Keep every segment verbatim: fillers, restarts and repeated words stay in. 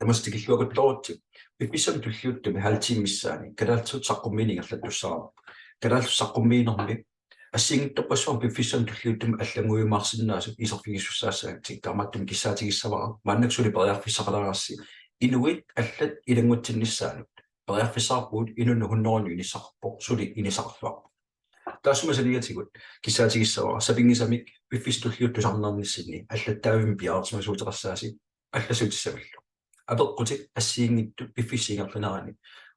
Tamassi tikilluakuttooritsi. Piffissami tulliuttumi halv time missaani kalaallisut saqqummiineq ingerlattussaavarput. Kalaallisut saqqummiinermi assigiinngitsorpassuarnik piffissami tulliuttumi allannguiumaarsinnaasut iserfigisussaassagatsigu. Taamaattumik kissaatigissavara maannakkut suli periarfissaqalaarassi. Inuit allat ilanngutsinnissaannut periarfissaqarpugut, inunnut hundrede inissaqarpoq, suli inissaqarluarpoq. Taassuma saniatigut kissaatigissavara sapinngisamik piffissami tulliuttumi tusarnaarnissinni allattaavimmik piareersimasuuteqassaasi allassutissamillu. Apeqqutit assigiinngitsut piffissap ingerlanerani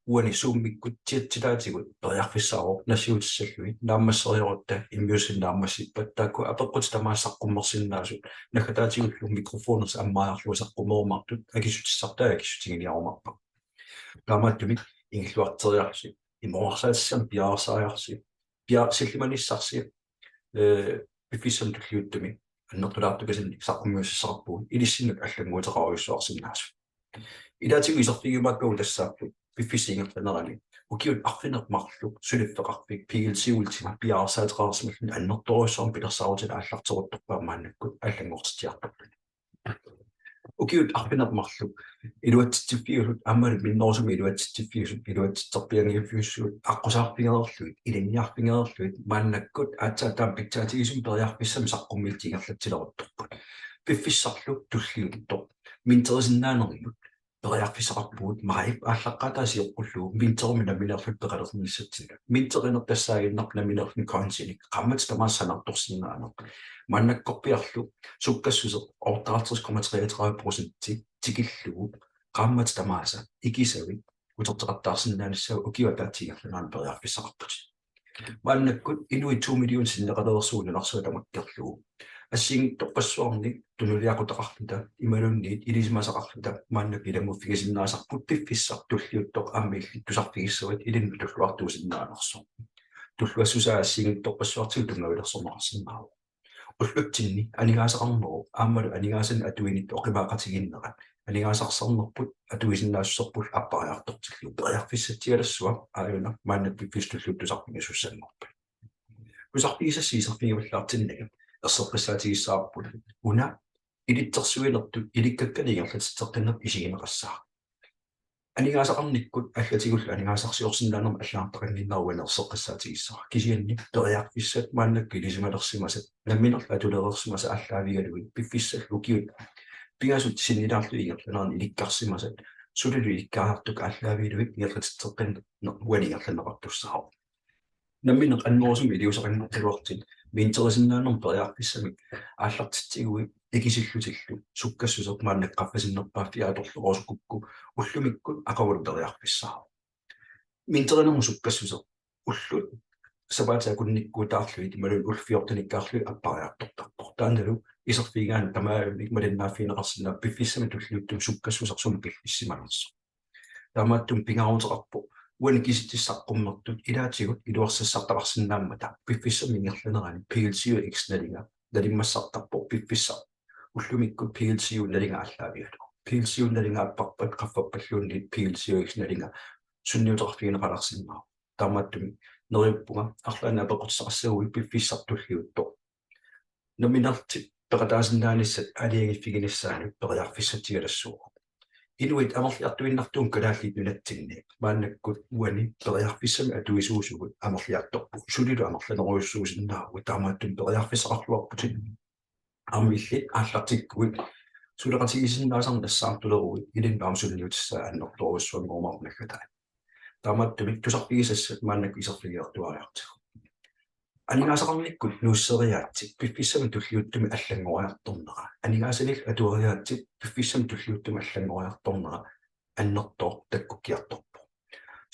uani Zoomikkut chatsitaatigut periarfissaavoq nassiutissallugit. Naammassereerutta immiussineq naammassippat, taakku apeqqutit tamaasa saqqummersinnaasut, naggataatigullu mikrofonersi ammaajarlugit saqqummerumaartut akissutissartai akissutiginiarumaarpagut. Taamaattumik ingilluarteriarsi, imoorsaatissami piareersariarsi, pia-, sillimanissarsi, ee, piffissami tulliuttumi annertulaartukasannik saqqummiussissaqarpugut ilissinnut allannguuteqarujussuarsinnaasut. Ilaatigut iserfigiumaakkagut tassaapput piffissap ingerlanerani ukiut arfineq-marluk suliffeqarfik P L C Ultima piareersaateqarsimalluni annertoorujussuarmik pilersaarutinik aallarteruttorpaa maannakkut allanngortitsiartorluni. Ukiut arfineq-marluk iluatsitsiffiusut aammalu minnerusumik iluatsitsiffiusut, iluatsitserpianngiffiusut, aqqusaarfigereerlugit, ilinniarfigereerlugit, maannakkut aatsaat taama pitsaatigisumik periarfissamik saqqummiillutik ingerlatsileruttorput. Piffissarlu tulliuttoq minterisinnaanermut periarfissaqarpugut maajip aallaqqaataa sioqqullugu minterimik nammineerluta peqalernissatsinnut. Minterineq tassaaginnarpoq nammineerluni coinsinik qaammatit tamaasa sanaartorsinnaaneq. Maannakkorpiarlu sukkassuseq otteoghalvtreds komma treogtredive procenti tikillugu qaammatit tamaasa ikisavit uterteqattaarsinnaanissaat ukiup ataatsip ingerlanerani periarfissaqarpugut. Maannakkut inuit to million sinneqalereersugut nunarsuaq tamakkerlugu. Assigiinngitsorpassuarnik tunuliaqutaqarluta imaluunniit ilisimasaqarluta maannakkut ilannguiffigisinnaasarput piffissaq tulliuttoq aamma illit tusarfigissavat ilinnut tulluartuusinnaanersoq. Tulluassusaa assigiinngitsorpassuartigut tunngavilersorneqarsinnaavoq. Ullutsinni aningaasaqarnerup aammalu aningaasanik atuinittut oqimaaqatigiinnerat aningaasarsarnerput atuisinnaassuserput appariartortillugu periarfissatsialassuaq aajuna maannakkut piffissami tulliuttumi tusarfigisussanngorpat. Tusarfigisassat iserfigivallaartinnagit erseqqissaatigissavarput una ilitsersuinertut ilikkakkanik ingerlatitseqqinnertut isigineqassaaq. Aningaasaqarnikkut allatigullu aningaasarsiorsinnaanermut allagartaqannginnera uani erseqqissaatigissavara. Kisianni periarfissat maannakkut ilisimalersimasat, nammineq atulereersimasat aallaavigalugit piffissap ukiut pingasut sinnilaarlugit ingerlanerani ilikkarsimasat sulilu ilikkariartukkat aallaavigalugit ingerlatitseqqinneq uani ingerlanneqartussaavoq. Nammineq annerusumik iliuuseqanngikkaluarlutit minterisinnaanermut periarfissamik aallartitsiguit ikisillutillu sukkassuseq maannakkut qaffasinnerpaaffiata atorluarusukku ullumikkut aqagulu periarfissaavoq. Minterinermut sukkassuseq ullut sapaatit akunnikkuutaarlugit imaluunniit ullut fjortenikkaarlugit appariartortarpoq. Taannalu iserfigigaanni tamarmik malinnaaffigineqarsinnaavoq piffissami tulliuttumi sukkassuseq sumut killissimanersoq. Taamaattumik pingaaruteqarpoq uani kisitsisit saqqummertut ilaatigut iluarsassartaqarsinnaammata piffissap ingerlanerani P L C U X nalinga nalimmassartarpoq piffissaq ullumikkut P L C U nalinga aallaavigalugu. P L C U nalinga apparpat qaffappalluunniit P L C U X nalinga sunniuteqarfigineqalersinnaavoq. Taamaattumik neriuppunga arlaannik apeqqutissaqassaguit piffissaq tulliuttoq nammineerlutit peqataasinnaanissat aalajangiiffiginissaanut periarfissatsialassuuvoq. Inuit amerliartuinnartuupput Kalaallit Nunatsinni. Maannakkut uani periarfissamik atuisuusugut amerliartorpugut. Sulilu amerlanerujussuusinnaavugut, taamaattumik periarfissaqarluarputit. Aamma illit aallartikkuit suleqatigisinnaasannut nassaartuleruit ilinnut aamma sunniutissaa annertoorujussuanngorumaarpoq naggataani. Taamaattumik tusarfigisassat maannakkut iserfigiartuaariartigu. Aningaasaqarnikkut nuusseriaatsip piffissami tulliuttumi allanngoriartornera, aningaasanillu atuariaatsip piffissami tulliuttumi allanngoriartornera annertooq takkukkiartorpoq.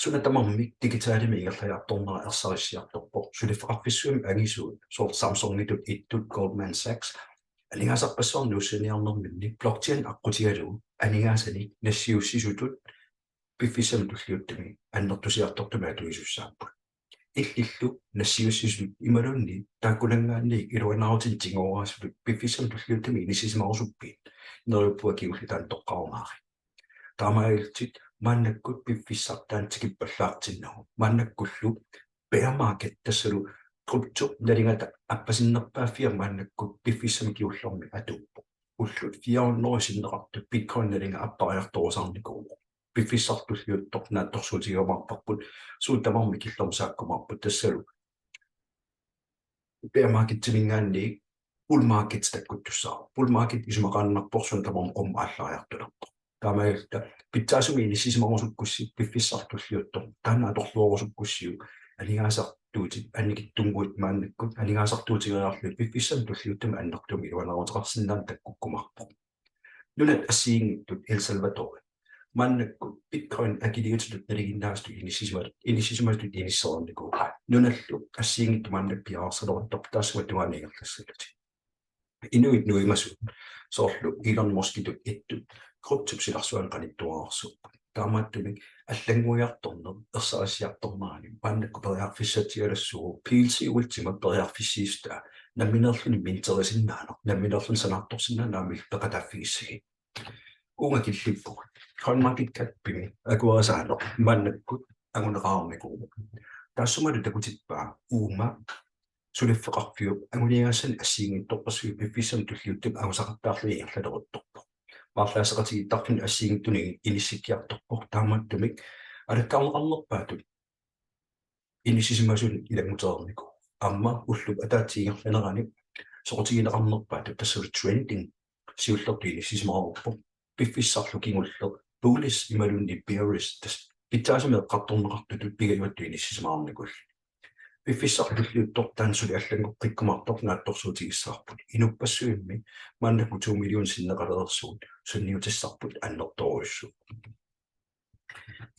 Suna tamarmik digitalimik ingerlariartornera ersarissiartorpoq. Suliffeqarfissuit angisuut, soorlu Samsungitut ittut Goldman Sachs, aningaasarpassuarnik nuussiniarnerminni blockchain aqqutigalugu aningaasanik nassiussisutut piffissami tulliuttumi annertusiartortumik atuisussaapput. Illillu nassiussisutut imaluunniit taakkunanngaanniit iluanaarutinik tigooraasutut piffissami tulliuttumi inissisimarusuppiit? Neriuppunga kingulleq taanna toqqarumaarit. Taamaalillutit maannakkut piffissaq taanna tikippallaartinnagu. Maannakkullu bear market, tassalu kryptop nalingata appasinnerpaaffia maannakkut piffissami kingullermi atuuppoq. ullut fire hundrede sinneqartut Bitcoin nalinga appariartorusaarnikuuvoq. Piffissaq tulliuttoq naatsorsuutigiumaarparput, suut tamarmik killormut saakkumaarput, tassalu bear marketiminngaanniit bull market takkuttussaavoq. Bull market isumaqaannarpoq suna tamarmi qummut aallariartulerpoq. Taamaalilluta pitsaasumik inissisimarusukkussi piffissaq tulliuttoq taanna atorluarusukkussiuk aningaasartuutit annikitsunnguit maannakkut aningaasartuutigeriarlugit piffissami tulliuttumi annertuumik iluanaaruteqarsinnaammat takkukkumaarpoq. Nunat assigiinngitsut El Salvador maannakkut Bitcoin akiliutitut nalinginnaasutut inissisimatut, inissisimatut inissereernikuupput. Nunallu assigiinngitsut maannakkut piareersaleruttorput taassuma tungaanut ingerlassallutik. Inuit nuimasut, soorlu Elon Muskitut ittut, kryptop silarsuani qanittuararsuupput. Taamaattumik allannguiartorneq ersarissiartornerani maannakkut periarfissatsialassuuvoq, P L C Ultima periarfissiissutaa, nammineerluni minterisinnaaneq, nammineerluni sanaartorsinnaaneq aamma illit peqataaffigissagit. Uunga killippugut. CoinMarketCapimi akuerisaaneq maannakkut anguneqarnikuuvoq. Taassumalu takutippaa uuma suliffeqarfiup anguniagassanik assigiinngitsorpassuit piffissami tulliuttumi angusaqattaarlugit ingerlaleruttorpoq. Paarlaasseqatigiittarfinni assigiinngitsunik inissikkiartorpoq, taamaattumik alakkarneqarnerpaatut inissisimasunut ilanngutereernikuuvoq. Aamma ullup ataatsip ingerlanerani soqutigineqarnerpaatut, tassalu trending, siullertut inissisimareerpoq. Piffissarlu kingulleq bullish imaluunniit bearish, tassa pitsaasumik eqqartorneqartutut pingajuattut inissisimareernikuulluni. Piffissaq tulliuttoq taanna suli allanngoqqikkumaartoq naatsorsuutigissavarput. Inuppassuimmi maannakkut to million sinneqalereersugut sunniutissarput annertoorujussuuvoq.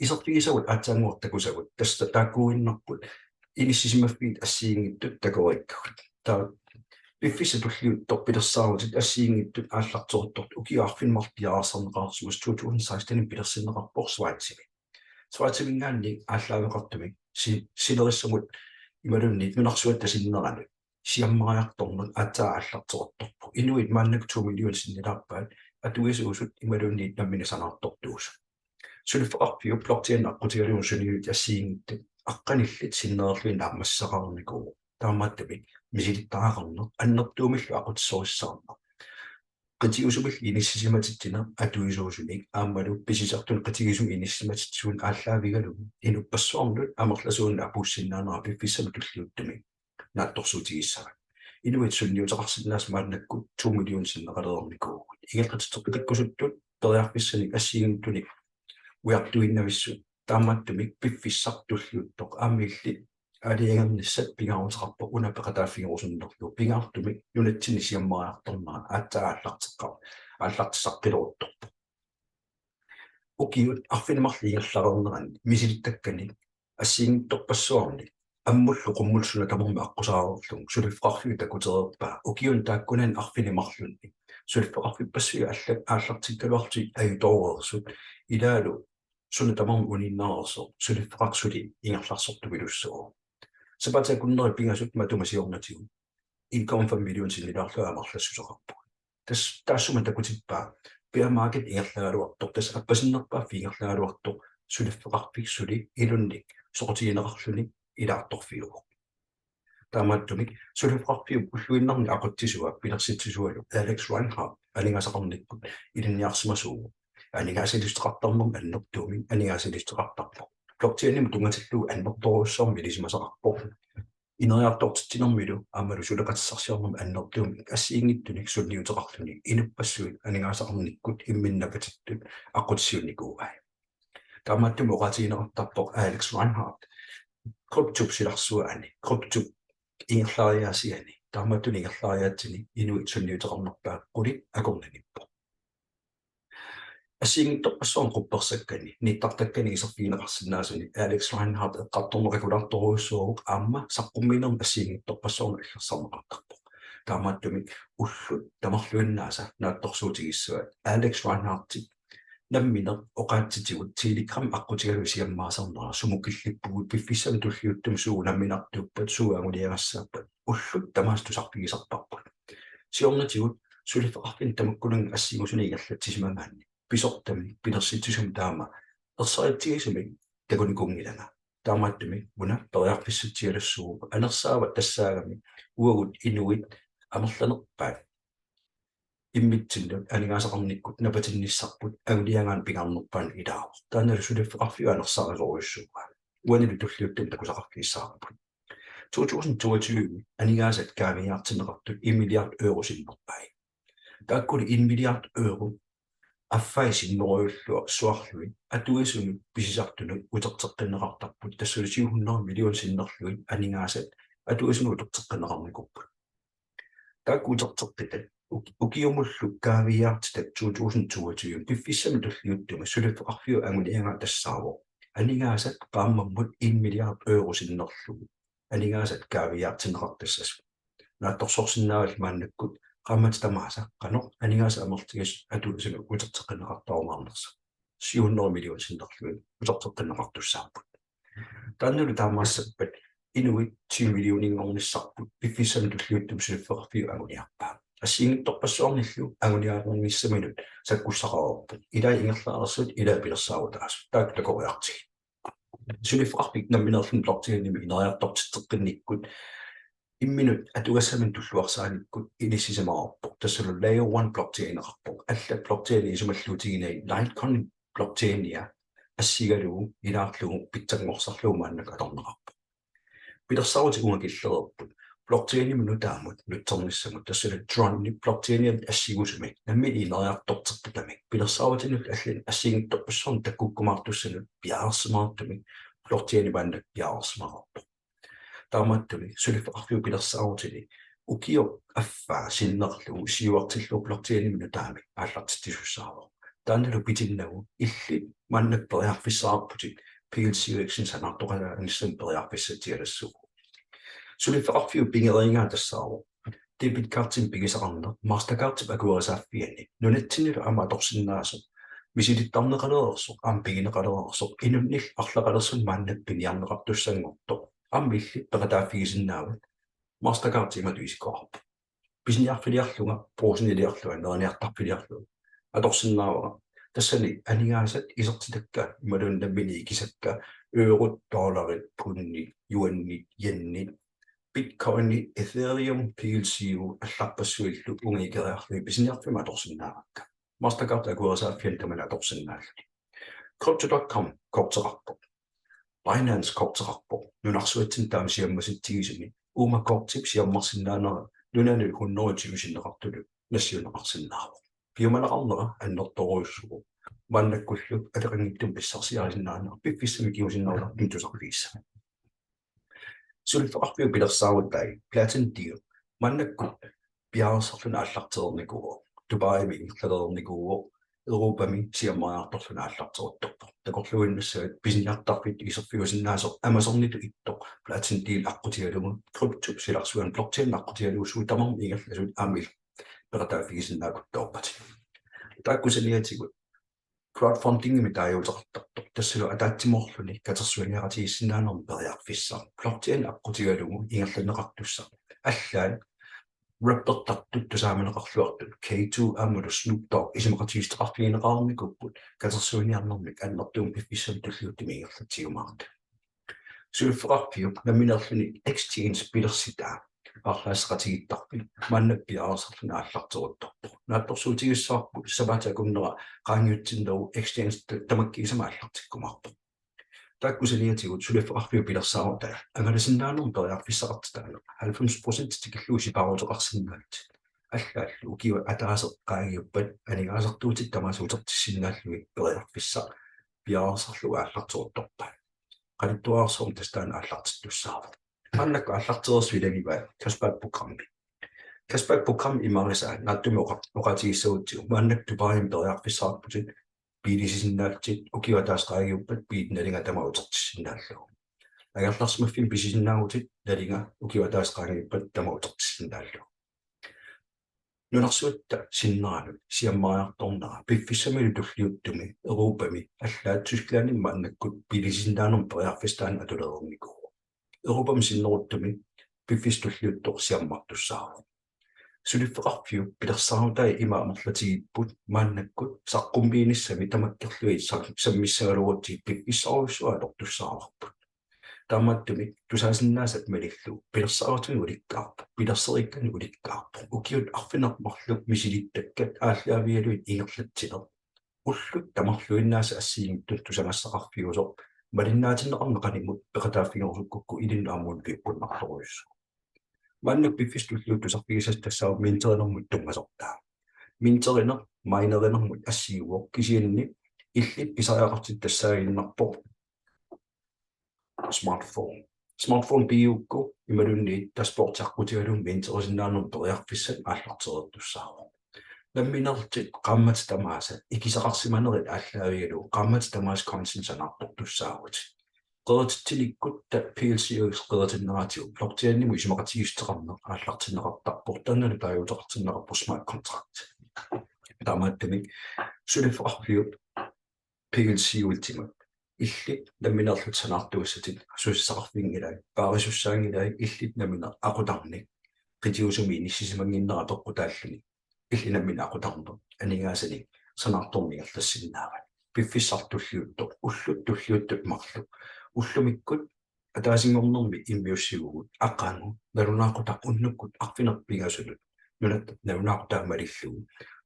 Iserfigisagut aatsaannguaq takusagut, tassa taakkuuginnarput inissisimaffiit assigiinngitsut takoreerikkagut. Taava piffissaq tulliuttoq pilersaarutit assigiinngitsut aallarteruttortut, ukiut arfineq-marluk piareersarneqarsimasoq to tusind seksten pilersinneqarpoq Schweizimi. Schweiziminngaanniit aallaaveqartumik si-, silerissamut imaluunniit nunarsuatta sinneranut siammariartorneq aatsaat aallarteruttorpoq. Inuit maannakkut to million sinnilaarpaat atuisuusut imaluunniit nammineq sanaartortuusut. Suliffeqarfiup blockchain aqqutigalugu suniut assigiinngitsut aqqanillit sinnerlugit naammassisaqarnikuuvoq. Taamaattumik misilittagaqarneq annertuumillu aqutsisorissaarneq, qitiusumillu inissisimatitsineq atuisuusunik aammalu pisisartunut qitiusumik inissisimatitsisunut aallaavigalugu inuppassuarnut amerlasuunut apuussinnaanera piffissami tulliuttumi naatsorsuutigissavat. Inuit sunniuteqarsinnaasut maannakkut to million sinneqalereernikuuvugut. Ingerlatitseqqikkusuttut periarfissanik assigiinngitsunik ujartuinnavissut, taamaattumik piffissaq tulliuttoq aamma illit aalajangernissat pingaaruteqarpoq una peqataaffigerusunnerlugu, pingaartumik nunatsinni siammariartornera aatsaat aallarteqqa-, aallartissaqqileruttorpoq. Ukiut arfineq-marluk ingerlareerneranni misilittakkani assigiinngitsorpassuarni ammullu qummullu suna tamarmi aqqusaareerlugu suliffeqarfiup takutereerpaa ukiuni taakkunani arfineq-marlunni. Suliffeqarfippassuit alla-, aallartikkaluarlutik ajutooreersut ilaalu suna tamarmi uniinnareersoq suliffeqarfik suli ingerlarsortupilussuuvoq. Sapaatip akunneri pingasut matuma siornatigut en komma fem million sinnilaarlugit amerlassuseqarpugut. Tas-, taassuma takutippaa bear market ingerlagaluartoq, tassa appasinnerpaaffik ingerlagaluartoq suliffeqarfik suli inunnit soqutigineqarluni ilaartorfiuvoq. Taamaattumik suliffeqarfiup ulluinnarni aqutsisua pilersitsisualu Alex Reinhardt aningaasaqarnikkut ilinniarsimasuuvoq. Aningaasaliissuteqartarnermut annertuumik aningaasaliissuteqartarpoq. Blockchainimut tunngatillugu annertoorujussuarmik ilisimasaqarpoq. Ineriartortitsinermilu aammalu suleqatissarsiornermut annertuumik assigiinngitsunik sunniuteqarluni inuppassuit aningaasaqarnikkut imminnut napatittut aqqutissiuunnikuuai. Taamaattumik oqaatigineqartarpoq Alex Reinhardt kryptop silarsuaani, kryptop ingerlariaasiani, taamaattunik ingerlariaatsini inuit sunniuteqarnerpaat qulit akornanniippoq. Assigiinngitsorpassuarni quppersakkani, nittartakkani iserfigineqarsinnaasuni Alex Reinhardt eqqartorneqakulaartorujussuuvoq aamma saqqummiinermi assigiinngitsorpassuarnut illersarneqartarpoq. Taamaattumik ullut tamarluinnaasa naatsorsuutigissavat Alex Reinhardtip nammineq oqaatsitigut Telegram aqqutigalugu siammarisarnera, sumut killippugut, piffissami tulliuttumi suut namminartuuppat, suut anguniagassaappat, ullut tamaasa tusarfigisarparput. Siornatigut suliffeqarfinni tamakkuninnga assingusuni ingerlatsisimagaanni pisortamik pilersitsisumik taama ersaritsigisumik takunikuunngilanga. Taamaattumik una periarfissatsialassuuvoq, anersaava tassaagami uagut inuit amerlanerpaat immitsinnut aningaasaqarnikkut napatinnissarput anguniagaq pingaarnerpaaq ilaavoq. Taannalu suliffeqarfiup anersaarisorujussuuvoq. Uanilu tulliuttumi takusaqarfigissavarput. To tusind toogtyve aningaasat kaaviiaartinneqartut en milliard euro sinnerpai. Taakkuli en milliard euro affai sinnerujussuarlugit atuisunut pisisartunut uterteqqinneqartarput, tassalu syv hundrede million sinnerlugit aningaasat atuisunut uterteqqinneqarnikuupput. Taakku uterteqqitat uk-, ukiumullu kaaviiaartitat to tusind toogtyve piffissami tulliuttumi suliffeqarfiup anguniagaa tassaavoq aningaasat qaammammut en milliard euro sinnerlugit aningaasat kaaviiaartinneqartassasut. Naatsorsorsinnaavallu maannakkut qaammatit tamaasa qanoq aningaasat amerlatigisut atuisunut uterteqqinneqartarumaarnersut. Syv hundrede million sinnerlugit uterteqqinneqartussaapput. Taannalu taamaassappat inuit ti millioninngornissarput piffissami tulliuttumi suliffeqarfiup anguniarpaa. Assigiinngitsorpassuarnillu anguniagaqarnissaminut sakkussaqareerpoq. Ilai ingerlareersut, ilai pilersaarutaasut. Taakku takoriartigit. Suliffeqarfik nammineerluni blockchainimi ineriartortitseqqinnikkut imminut atugassaminut tulluarsaanikkut inissisimareerpoq. Tassalu layer one blockchaineqarpoq. Allat blockchainit isumalluutiginagit Litecoin blockchainia assigalugu ilaarlugu pitsanngorsarlugu maannakkut atorneqarpoq. Pilersaarutit uunga killereerput. Blockchainimut nutaamut nutsernissamut, tassalu Tronip blockchainianut assigusumik nammineq ineriartorteqqitamik pilersaarutinut allanut assigiinngitsorpassuarnut takkukkumaartussanut piareersimaartumik blockchaini maannakkut piareersimareerpoq. Taamaattumik suliffeqarfiup pilersaarutini ukioq affaa sinnerlugu siuartillugu blockchainimut nutaamik aallartitsisussaavoq. Taannalu pitinnagu illit maannakkut periarfissaqarputit P L C U X-inik sanaartoqalaanissamut periarfissatsialassuuvoq. Suliffeqarfiup pigereeraa tassaavoq debitkortimik pigisaqarneq Mastercardip akuerisaaffiani nunatsinnilu aamma atorsinnaasoq, misilittarneqalereersoq, aamma pigineqalereersoq, inunnillu arlaqalersuni maannakkut piniarneqartussanngortoq, aamma illit peqataaffigisinnaavat. Mastercard imatut isikkoqarpoq: Pisiniarfiliarlunga, Brugseniliarlunga, neriniartarfiliarlunga atorsinnaavara. Tassani aningaasat isertitakka imaluunniit nammineq ikisakka eurot, dollarit, pundit, yuanit, yenit, Bitcoini, Ethereum, P L C U allarpassuillu uunga ikeriarlugit pisiniarfimmi atorsinnaavakka. Mastercard akuerisaaffiani tamanna atorsinnaalluni. Crypto dot com korteqarpoq. Binance korteqarpoq. Nunarsuatsinni taama siammasitsigisumik uuma kortip siammarsinnaanera nunanut hundrede tyve sinneqartutut nassiunneqarsinnaavoq. Piumaneqarnera annertoorujussuuvoq. Maannakkullu akeqanngitsumik pissarsiarisinnaanera piffissami kingusinnerulaartumik tusarfigissavat. Suliffeqarfiup pilersaarutai Platin Deal maannakkut piareersarluni aallartereernikuuvoq. Dubaimi ingerlareernikuuvoq. Europami siammariartorluni aallarteruttorpoq. Takorluuinnassavat pisiniartarfittut iserfiusinnaasoq Amazonitut ittoq Platin Deal aqqutigalugu, kryptop silarsuani blockchain aqqutigalugu suut tamarmik ingerlasut aamma illit peqataaffigisinnaakuttoorpatit. Taakku saniatigut crowdfundingimik taaguuteqartartoq, tassalu ataatsimoorluni katersuiniaqatigiissinnaanermut periarfissaq, blockchain aqqutigalugu ingerlanneqartussaq. Allaat rappertartut tusaamaneqarluartut K two aammalu Snoop Dogg isumaqatigiissuteqarfigineqarnikuupput katersuiniarnermik annertuumik piffissami tulliuttumi ingerlatsiumaartut. Suliffeqarfiup nammineerluni exchange pilersitaa paarlaasseqatigiittarfik maanna piareersarluni aallarteruttorpoq. Naatsorsuutigissavarput sapaatip akunnera qaangiutsinnerup exchange ta-, tamakkiisumik aallartikkumaarpoq. Taakku saniatigut suliffeqarfiup pilersaarutai angalasinnaanermut periarfissaqartitaaneq halvfems procent tikillugu sipaaruteqarsinnaallutit. Allaallu ukiut ataaseq qaangiuppat aningaasartuutit tamaasa utertissinnaallugit periarfissaq piareersarlugu aallarteruttorpaat. Qanittuararsuarmik tassa taanna aallartittussaavoq. Maannakkut aallartereersut ilagivaat cashback programmi. Cashback programmi imarisaa naatsumik oqa-, oqaatigissagutsigu, maannakkut Dubaimi periarfissaqarputit biilisisinnaallutit, ukiut ataaseq qaangiuppat biilit nalinga tamaat utertissinnaallugu. Angerlarsimaffimmik pisisinnaavutit, nalinga ukiut ataaseq qaangiuppat tamaat utertissinnaallugu. Nunarsuatta sinneranut siammariartornera piffissamilu tulliuttumi Europami allaat Tysklandimi maannakkut biilisisinnaanermut periarfissaq taanna atulereernikuuvoq. Europami sinneruttumi piffissami tulliuttumi siammartussaavoq. Suliffeqarfiup pilersaarutai ima amerlatigipput: maannakkut saqqummiinissami tamakkerlugit sa-, sammissagaluarutsigit piffissarujussuaq atortussaavarput. Taamaattumik tusaasinnaasat malillugu pilersaarutinik ulikkaarpoq, pilersaaruteqarnikkut ulikkaarpoq. Ukiut arfineq-marluk misilittakkat aallaavigalugit ingerlatsineq. Ullut tamarluinnaasa assigiinngitsut tusagassaqarfiusoq malinnaatinneqarneq qanimut peqataaffigerusukkukku ilinnut aamma ukiukkunnartorujussuuvoq. Maanna piffissaq tulliuttoq tusarfigisassat tassaavoq minterinermut tunngasortaa. Minterineq minerinermut assiguuvoq kisianni illit pisariaqartitat tassaaginnarpoq smartphone. Smartphone pigigukku imaluunniit dashboard aqqutigalugu minterisinnaanermut periarfissat aallartereertussaavoq. Nammineerlutit qaammatit tamaasa ikisaqarsimanerit aallaavigalugu qaammatit tamaasa coinsinik sanaartortussaavutit. Qerititsinikkut taava P L C U X qeritinneratigut blockchainimut isumaqatigiissuteqarneq aallartinneqartarpoq, taannalu taaguuteqartinneqarpoq smart contract. Taamaattumik suliffeqarfiup P L C Ultimap illit nammineerlutit sanaartugassatit susassaqarfiginngilai, paarisussaanngilai, illit nammineq aqutarnik qitiusumi inissisimannginnera peqqutaalluni, illit nammineq aqutarneq aningaasanik sanaartorneq ingerlassinnaavat. Piffissaq tulliuttoq, ullut tulliuttut marluk, ullumikkut ataasinngornermi immiussigugut, aqagu nalunaaqutaq unnukkut arfineq pingasunut nunatta nalunaaqutaa malillugu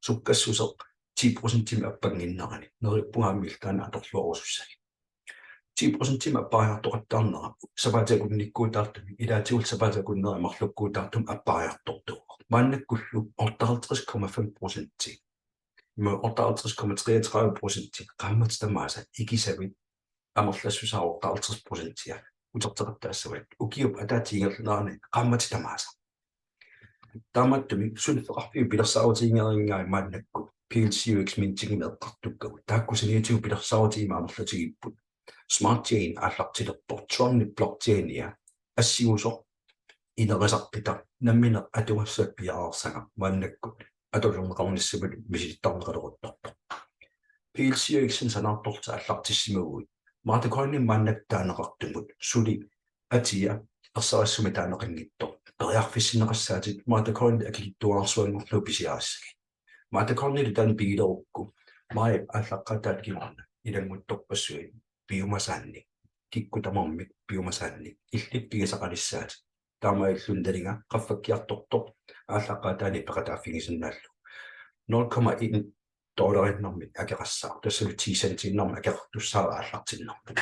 sukkassuseq ti procentimik appannginnerani neriuppunga aamma illit taanna atorluarusussagit. Ti procentimik appariartoqattaarnera sapaatip akunnikkuutaartumik, ilaatigut sapaatip akunneri marlukkuutaartumik appariartortuuvoq. Maannakkullu otteoghalvtreds komma fem procenti, immaqa otteoghalvtreds komma treogtredive procenti qaammatit tamaasa ikisavit amerlassusaavoq, otteoghalvtreds procentia uterteqattaassavat ukiup ataatsip ingerlanerani qaammatit tamaasa. Taamaattumik suliffeqarfiup pilersaarutiginnginnerigai maannakkut P L C U X mintingimik eqqartukkagut, taakku saniatigut pilersaarutigimmi amerlatigipput. Smart Chain aallartilerpoq, Tronip blockchainia assigusoq inerisarpita nammineq atugassat piareersagaq maannakkut atorneqarnissamut misilittarneqaleruttorpoq. P L C U X-inik sanaartorlutit aallartissimaguit Mothercoinimik maannakkut taaneqartumut suli atia ersarissumik taaneqanngitsoq periarfissinneqassaatit Mothercoinit akikitsuararsuanngorlugu pisiarissagit. Mothercoinili taanna pigilerukku, maajip aallaqqaataata kingorna ilannguttorpassuit piumasaannik, kikkut tamarmik piumasaannik illit pigisaqalissaatit. Taamaalilluni nalinga qaffakkiartortoq aallaqqaataani peqataaffigisinnaallugu. Nul komma en dollariinnarmik akeqassaaq, tassalu ti centiinnarmik akeqartussaavoq aallartinnerput.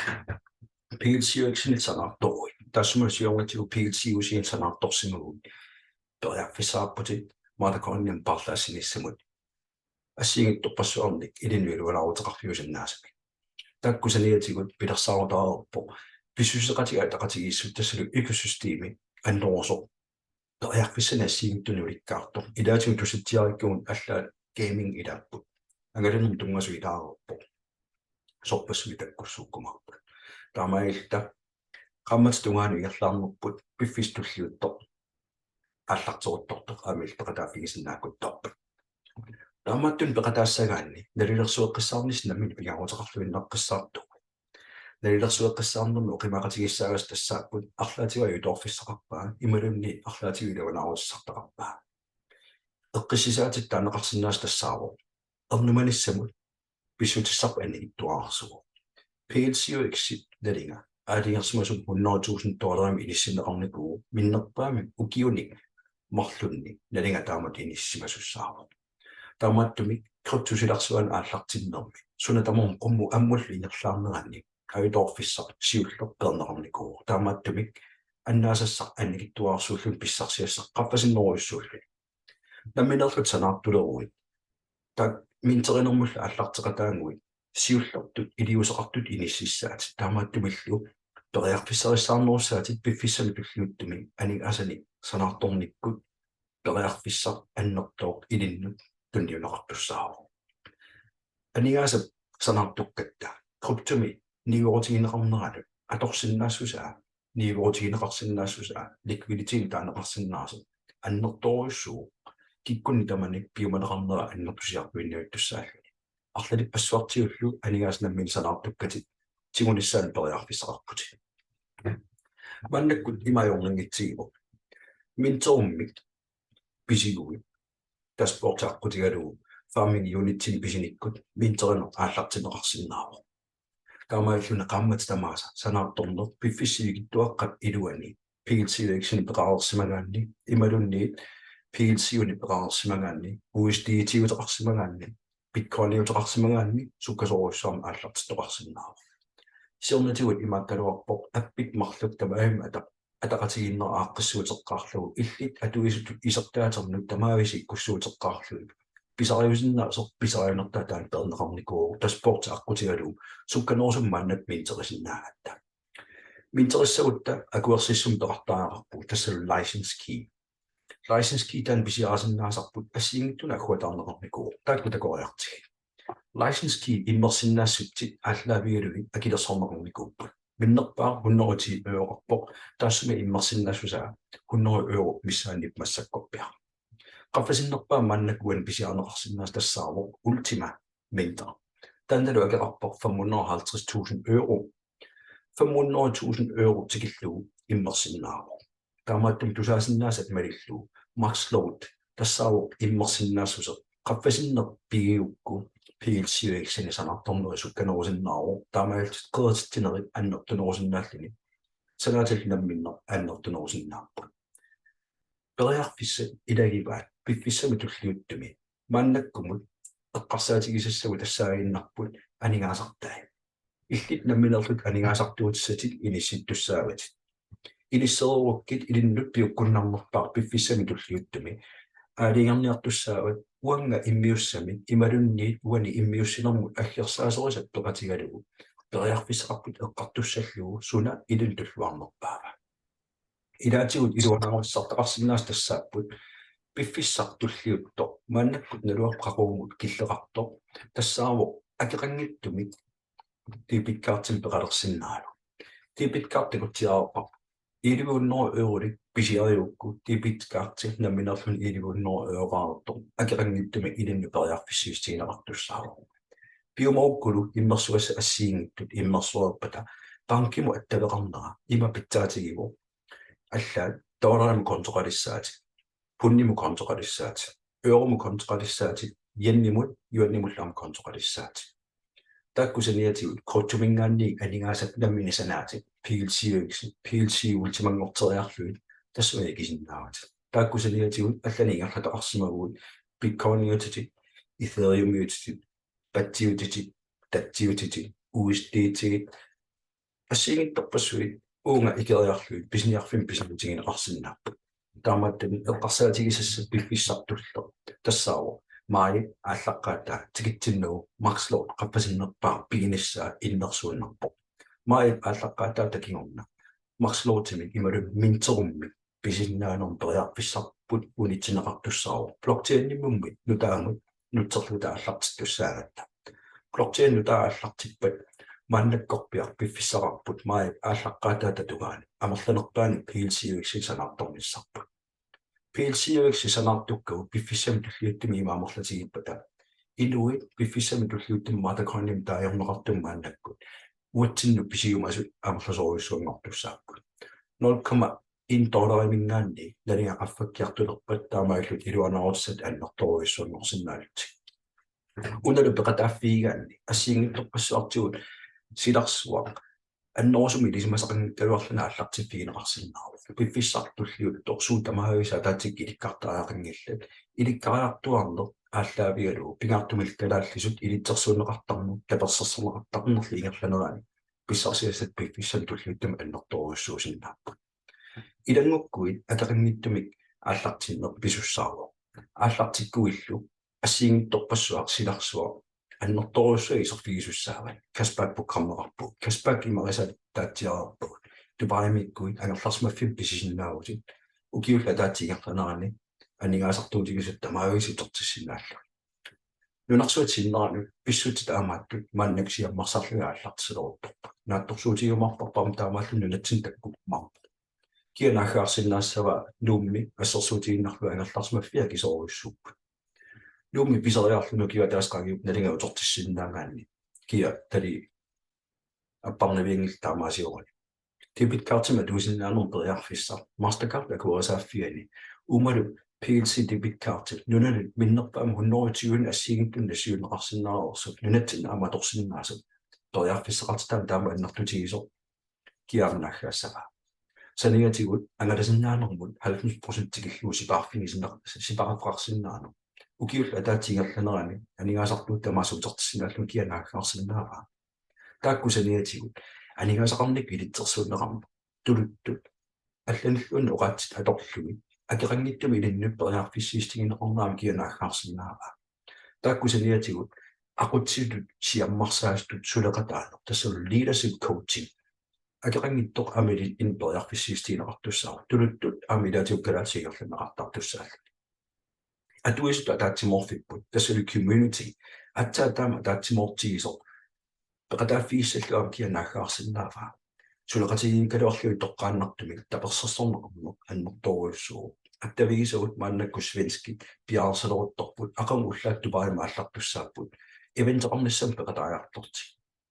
P L C U X-inik sanaartoruit, taassuma siornatigut P L C U C-inik sanaartorsimaguit, periarfissaqarputit Mothercoinimik paarlaassinissamut assigiinngitsorpassuarnik ilinnut iluanaaruteqarfiusinnaasumik. Taakku saniatigut pilersaarutaareerpoq pissuseqatigiit ataqatigiissut, tassalu økosystemi annerusoq periarfissanik assigiinngitsunik ulikkaartoq. Ilaatigut tusatsiarikkagut allaat gaming ilaapput. Angalanermut tunngasut ilaareerpoq. Sorpassuit takkussuukkumaarput. Taamaalilluta qaammatip tungaanut ingerlaarnerput piffissaq tulliuttoq aallarteruttortoq aamma illit peqataaffigisinnaakuttorput. Taamaattunik peqataassagaanni nalilersueqqissaarnissaq nammineq pingaaruteqarluinnaqqissaartuuvoq. Nalilersueqqissaarnermi oqimaaqatigiissaagassat tassaapput arlaatigut ajutoorfissaqarpaa imaluunniit arlaatigut iluanaarutissartaqarpaa. Eqqissisaatitit taaneqarsinnaasut tassaavoq ernumanissamut pissutissarput annikitsuararsuuvoq. P L C U X-ip nalinga aalajangersimasumik hundrede tusind dollarimik inissinneqarnikuuvoq, minnerpaamik ukiunik marlunnik nalinga taamatut inissisimasussaavoq. Taamaattumik kryptop silarsuanut aallartinnermi suna tamarmi qummut ammullu ingerlaarnerani ajutoorfissaq siulleq peerneqarnikuuvoq. Taamaattumik annaasassaq annikitsuararsuulluni pissarsiassaq qaffasinnerujussuulluni. Nammineerlutit sanaartuleruit, taakku minterinermullu aallarteqataaguit siullertut iliuuseqartutut inississaatit, taamaattumillu periarfissarissaarnerussaatit piffissami tulliuttumi aningaasanik sanaartornikkut periarfissaq annertooq ilinnut tunniunneqartussaavoq. Aningaasat sanaartukkatta kryptomi niuerutigineqarneranut atorsinnaassusaa, niuerutigineqarsinnaassusaa, likviditeti taaneqarsinnaasoq annertoorujussuuvoq, kikkunnit tamanit piumaneqarnera annertusiartuinnavittussaalluni. Arlalippassuartigullu aningaasat namminneq sanaartukkatit tigunissaannut periarfissaqarputit. Maannakkut ima ajornanngitsigivoq. Minterimik pisiguit, dashboard aqqutigalugu farming unitsinik pisinikkut minterineq aallartinneqarsinnaavoq. Taamaalilluni qaammatit tamaasa sanaartorneq piffissap sivikitsuaqqap iluani PLCUX-inik peqareersimagaanni, imaluunniit PLCU-nik peqareersimagaanni, USDT-uteqarsimagaanni, Bitcoiniuteqarsimagaanni sukkasoorujussuarmik aallartittoqarsinnaavoq. Siornatigut imaakkaluarpoq appit marluk tamarmik ataq-, ataqatigiinnerat aaqqissuuteqqaarlugu, illit atuisutut isertaatermut tamaavisa ikkussuuteqqaarlugit. Pisariusinnaasoq pisariunertaa taanna peerneqarnikuuvoq, dashboard aqqutigalugu sukkanerusumik maannakkut minterisinnaagatta. Minterissagutta akuersissummik peqartariaqarpugut, tassalu license key. License key taanna pisiarisinnaasarput assigiinngitsunik agguataarneqarnikuuvoq. Taakku takoriartigit. License key immersinnaassutsit aallaavigalugit akilersorneqarnikuupput. Minnerpaaq hundrede og ti euroqarpoq, taassuma immersinnaassusaa hundrede euro missaanniippoq massakkorpiaq. Qaffasinnerpaaq maannakkut uani pisiarineqarsinnaasut tassaavoq Ultima Minter. Taannalu akeqarpoq femhundrede og halvtreds tusind euro. Femhundrede tusind euro tikillugu immersinnaavoq. Taamaattumik tusaasinnaasat malillugu Max Load tassaavoq immersinnaassuseq. Qaffasinneq pigigukku PLCUX-inik sanaartorneri sukkanerusinnaavoq. Taamaalillutit qerititsinerit annertunerusinnaalluni. Sanaatillu namminneq annertunerusinnaapput. Periarfissat ilagivaat piffissami tulliuttumi. Maannakkumut eqqarsaatigisassavut tassaaginnarput aningaasartai. Illit nammineerlutit aningaasartuutissatit inissittussaavatit. Inissereerukkit ilinnut piukkunnarnerpaaq piffissami tulliuttumi aalajangerniartussaavat uannga immiussamik imaluunniit uani immiussinermut aggersaasorisat peqatigalugu periarfissaqarputit eqqartussallugu suna ilinnut tulluarnerpaava. Ilaatigut iluanaarutissartaqarsinnaasut tassaapput piffissaq tulliuttoq maannakkut naluarput qaqugummut killeqartoq tassaavoq akeqanngitsumik debitkortimik peqalersinnaaneq. Debitkorti takutsiarpara elleve hundrede eurolik pisiarigukku debitkorti nammineerluni elleve hundrede euroqartoq akeqanngitsumik ilinnut periarfissiissutigineqartussaavoq. Piumagukkulu immersugassat assigiinngitsut immersuerpata bankimut attaveqarnera ima pitsaatigivoq. Allaat dollarimut kontoqalissaatit, pundimut kontoqalissaatit, euromut kontoqalissaatit, yenimut, yuanimullu aamma kontoqalissaatit. Taakku saniatigut kryptominngaanniit aningaasat nammineq sanaatit, PLCUX, PLC Ultimanngorteriarlugit tassunga ikisinnaavatit. Taakku saniatigut allanik ingerlataqarsimaguit Bitcoiniutitit, Ethereumiutitit, patsiutitit, tatsiutitit, USDT-tit, assigiinngitsorpassuit uunga ikeriarlugit pisiniarfimmi pisiniutigineqarsinnaapput. Taamaattumik eqqarsaatigisassat piffissaq tulleq tassaavoq maajip aallaqqaataa tikitsinnagu Max Load qaffasinnerpaaq piginissaa innersuunnarpoq. Maajip aallaqqaataata kingorna Max Loadimik imaluunniit minterummik pisisinnaanermut periarfissarput unitsinneqartussaavoq. Blockchainimummi nutaamut nutserluta aallartittussaagatta. Blockchain nutaaq aallartippat maannakkorpiaq piffissaqarput maajip aallaqqaataata tungaanut amerlanerpaanut PLCUX-inik sanaartornissarput. PLCUX-inik sanaartukkavut piffissami tulliuttumi ima amerlatigippata inuit piffissami tulliuttumi Mothercoinimik taagorneqartut maannakkut uatsinnut pisiumasut amerlasoorujussuanngortussaapput. Nul komma en dollariminngaanniit nalinga qaffakkiartulerpat taamaalillutit iluanaarutissat annertoorujussuanngorsinnaallutik. Unalu peqataaffigigaanni assigiinngitsorpassuartigut silarsuaq annerusumik ilisimasaqanngikkaluarluni aallartiffigineqarsinnaavoq. Piffissaq tulliuttoq suut tamaavisa ataatsikkut ilikkartariaqanngillat. Ilikkariartuaarneq aallaavigalugu pingaartumillu kalaallisut ilitsersuunneqartarneq tapersersorneqartarnerlu ingerlanerani pissarsiassat piffissami tulliuttumi annertoorujussuusinnaapput. Ilanngukkuit akeqanngitsumik aallartinneq pisussaavoq. Aallartikkuillu assigiinngitsorpassuaq silarsuaq annertoorujussuaq iserfigisussaavat. Cashback programmeqarpugut. Cashback imarisat taatsiareerpagut. Dubaimiikkuit angerlarsimaffimmik pisisinnaavutit. Ukiullu ataatsip ingerlanerani aningaasartuutigisatit tamaavisa utertissinnaallugit. Nunarsuatsinni pissutsit taamaattut maannakkut siammarsarlugit aallartileruttorput. Naatsorsuutigiumaarparput aamma taamaalilluni nunatsinni takkumaarpoq. Kia naaggaarsinnaassavaa Nuummi assersuutigiinnarlugu angerlarsimaffiit akisoorujussuupput. Nuummi pisariarluni ukiup ataatsip qaangiup nalinga utertissinnaagaanni kia tali apparnavianngillat taamaasioruni. Debitkortimik atuisinnaanermut periarfissaq Mastercard akuerisaaffiani uumalu PLC debitkorti nunanut minnerpaamik hundrede tyve assigiinngitsunik nassiunneqarsinnaareersut nunatsinni aamma atorsinnaasut periarfissaqartitaat taama annertutigisoq kia aamma naaggaassavaa. Saniatigut angalasinnaanermut halvfems procent tikillugu sipaarfigisinna-, sipaarfeqarsinnaaneq. Ukiullu ataatsip ingerlanerani aningaasartuut tamaasa utertissinnaallugit kia naaggaarsinnaavaa. Taakku saniatigut aningaasaqarnikkut ilitsersuunneqarneq tuluttut allanilluunniit oqaatsit atorlugit akeqanngitsumik ilinnut periarfissiissutigineqarneq aamma kia naaggaarsinnaavaa. Taakku saniatigut aqutsisutut siammarsaasutut suleqataaneq, tassalu leadership coaching. Akeqanngitsoq aamma ilinnut periarfissiissutigineqartussaavoq, tuluttut aamma ilaatigut kalaallisut ingerlanneqartartussaalluni. Atuisutut ataatsimoorfipput, tassalu community, aatsaat taama ataatsimoortigisoq peqataaffigissallugu aamma kia naaggaarsinnaavaa. Suleqatigiikkaluarlugit toqqaannartumik tapersersorneqarneq annertoorujussuuvoq. Attavigisavut maannakkut svenskit piareersaleruttorput, aqagu ullaat Dubaimut aallartussaapput, eventeqarnissamut peqataajartortut.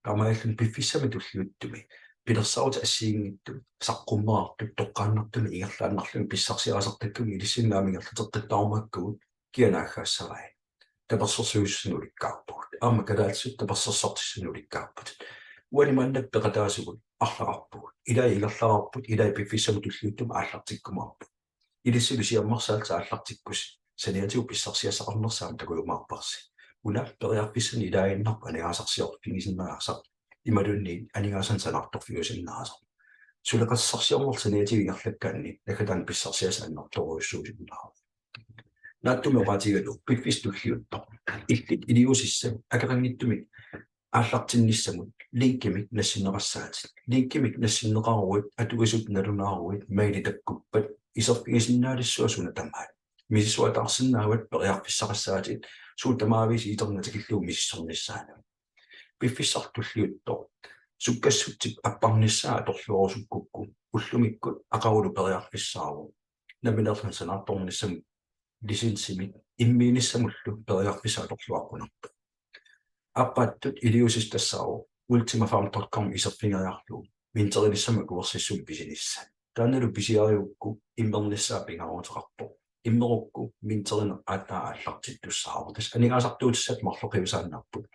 Taamaalilluni piffissami tulliuttumi pilersaarutit assigiinngitsut saqqummertut toqqaannartumik ingerlaannarlugit pissarsiarisartakkavut ilissinnut aamma ingerlateqqittarumaakkagut kia naaggaassavai. Tapersersuissuseq ulikkaarpugut. Aamma kalaallisut tapersersortissuseq ulikkaarput. Uani maannakkut peqataasugut arlaqarpugut. Ilai ingerlareerput, ilai piffissami tulliuttumi aallartikkumaarput. Ilissilu siammarsaallutit aallartikkussi saniatigut pissarsiassaqarnersi aamma takujumaarparsi. Una periarfissanik ilaaginnarpoq aningaasarsiorfigisinnaasaq imaluunniit aningaasanik sanaartorfiusinnaasoq. Suleqatissarsiorneq saniatigut ingerlakkaanni naggataani pissarsiassaq annertoorujussuusinnaavoq. Naatsumik oqaatigalugu piffissaq tulliuttoq illit iliuusissat akeqanngitsumik aallartinnissamut linkimik nassinneqassaatit. Linkimik nassinneqaruit atuisutut nalunaaruit maili takkuppat iserfigisinnaalissuaq suna tamaat. Misissuataarsinnaavat periarfissaqassaatit suut tamaviisa internetikkullu misissornissaanut. Piffissaq tulliuttoq sukkassutsip apparnissaa atorluarusukkukku ullumikkut aqagulu periarfissaavoq nammineerluni sanaartornissamut licensimik immiinissamullu periarfissaq atorluaqqunerpoq. Aappaattut iliuusissat tassaavoq ultimafarm dot com iserfigeriarlugu minterinissamut akuersissummik pisinissaq. Taannalu pisiarigukku immernissaa pingaaruteqarpoq. Immerukku minterineq aatsaat aallartittussaavoq. Tassa aningaasartuutissat marloqiusaannarput.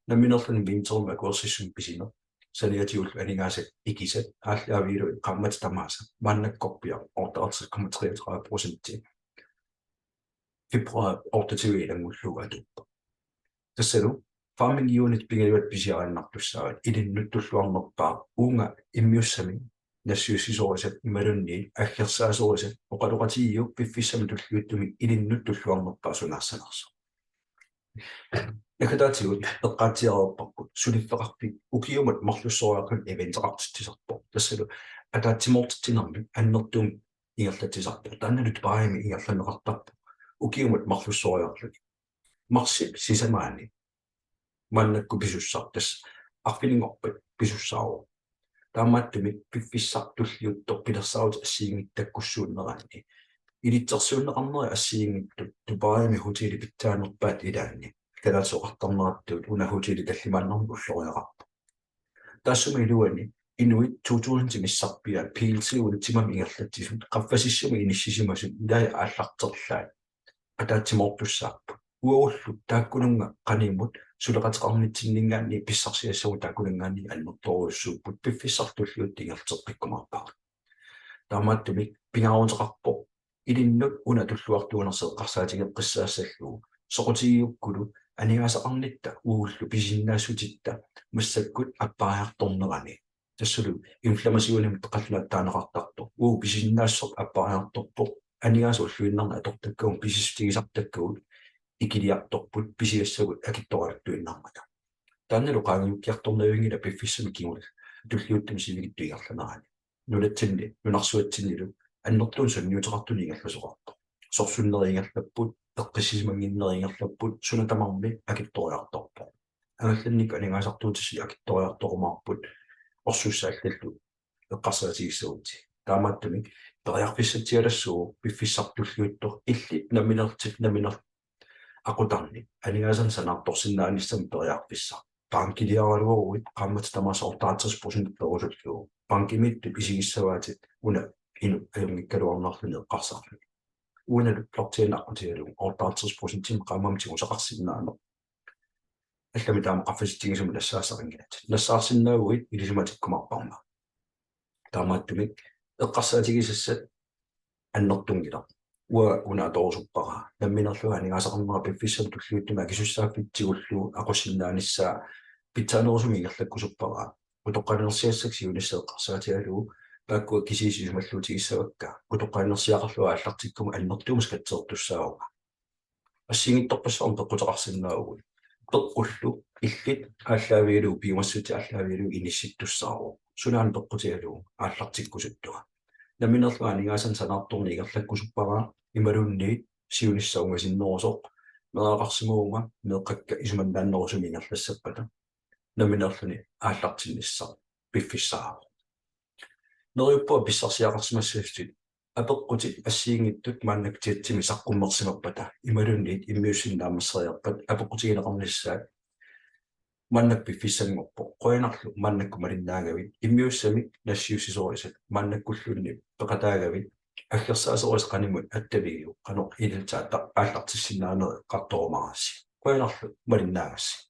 Nammineerluni minterimik akuersissummik pisineq saniatigullu aningaasat ikisat aallaavigalugit qaammatit tamaasa maannakkorpiaq otteoghalvtreds komma treogtredive procenti februar otteogtyve ilanngullugu atuuppoq. Tassalu farming unit pingajuat pisiariinnartussaavat ilinnut tulluarnerpaaq uunga immiussami nassiussisorisat imaluunniit aggersaasorisat oqaloqatigiuk piffissami tulliuttumi ilinnut tulluarnerpaaq sunaassanersoq. Naggataatigut eqqaatsiareerparput suliffeqarfik ukiumut marlussoriarluni eventeqartitsisarpoq. Tassalu ataatsimoortitsinermi annertuumik ingerlatsisarpoq. Taannalu Dubaimi ingerlanneqartarpoq. Ukiumut marlussoriarluni. Marsip sisamaani maannakkut pisussaq tassa arfininngorpat pisussaavoq. Taamaattumik piffissaq tulliuttoq pilersaarutit assigiinngitsut takkussuunneranni ilitsersuunneqarneri assigiinngitsut Dubaimi hotelip pitsaanerpaat ilaanni kalaallisut oqartarneratut una hoteli tallimaannarnik ulloriaqarpoq. Taassuma iluani inuit to tusind missarpiaat P L C Ultimamik ingerlatsisut qaffasissumik inissisimasut ilai aallarterlaat ataatsimoortussaapput. Uagullu taakkununnga qanimut suleqateqarnitsinninngaanniit pissarsiassagut taakkununngaanniit annertoorujussuupput piffissaq tulliuttoq ingerlateqqikkumaarpagut. Taamaattumik pingaaruteqarpoq ilinnut una tulluartuunersoq eqqarsaatigeqqissaassallugu soqutigigukkulu aningaasaqarnitta uagullu pisisinnaassutsitta massakkut appariartornerani. Tassalu inflammationimik qallunaatut taaneqartartoq. Uagut pisisinnaassuseq appariartorpoq. Aningaasat ulluinnarni atortakkavut pisissutigisartakkavut ikiliartorput pisiassagut akitsoriartuinnarmata. Taannalu qaangiukkiartornavianngilaq piffissami kingullermi tulliuttumi sivikitsup ingerlanerani. Nunatsinni, nunarsuatsinnilu annertuumik sunniuteqartunik ingerlasoqarpoq. Sorsunnerit ingerlapput, eqqissisimannginnerit ingerlapput, suna tamarmi akitsoriartorpoq. Angallannikkut aningaasartuutissat akitsoriartorumaarput orsussaallallu eqqarsaatigissagutsigit. Taamaattumik periarfissatsialassuuvoq piffissaq tulliuttoq illit nammineerlutit nammineerlutit aqutannik aningaasanik sanaartorsinnaanissamut periarfissaq. Bankiliaraluaruit qaammatit tamaasa otteoghalvtreds procent perusullugu. Bankimiittut isigissavaatit una inuk ajunngikkaluarnerluni eqqarsarluni. Uanalu blockchain aqqutigalugu otteoghalvtreds procentimik qaammammut tigusaqarsinnaaneq. Allamik taama qaffasitsigisumik nassaasaqanngilatit. Nassaarsinnaaguit ilisimatikkumaarparma. Taamaattumik eqqarsaatigisassat annertunngilaq. Uanga una atorusuppara. Namminerlunga aningaasaqarnera piffissami tulliuttumi akisussaaffitsigut aqussinnaanissaa pitsaanerusumik ingerlakkusuppara. Utoqqalinersiassat siunissaq eqqarsaatigalugu taakkua kisiisa isumalluutigissavakka. Utoqqalinersiaqarlunga aallartikkuma annertuumik skatsertussaavunga. Assigiinngitsorpassuarnik peqquteqarsinnaavugut. Peqqullu illit aallaavigalugu piumassutit aallaavigalugu inissittussaavoq. Sunaana peqqutigalugu aallartikkusuttunga. Namminerlunga aningaasanik sanaartorneq ingerlakkusuppara imaluunniit siunissaq ungasinnerusoq meeraqarsimavunga meeqqakka isumannaannerusumik ingerlassappata. Namminerluni aallartinnissaq piffissaavoq. Neriuppunga pissarsiaqarsimassasutit apeqqutit assigiinngitsut maannakkut chatsimi saqqummersimappata imaluunniit immiussineq naammasseriarpat apeqqutigineqarnissaat maannakkut piffissanngorpoq. Qujanarlu maannakkut malinnaagavit, immiussamik nassiussisorisat maannakkulluunniit peqataagavit, aggersaasorisat qanimut attavigiuk qanoq ilillutit aallartissinnaanerit eqqartorumaarassi. Qujanarlu malinnaagassi.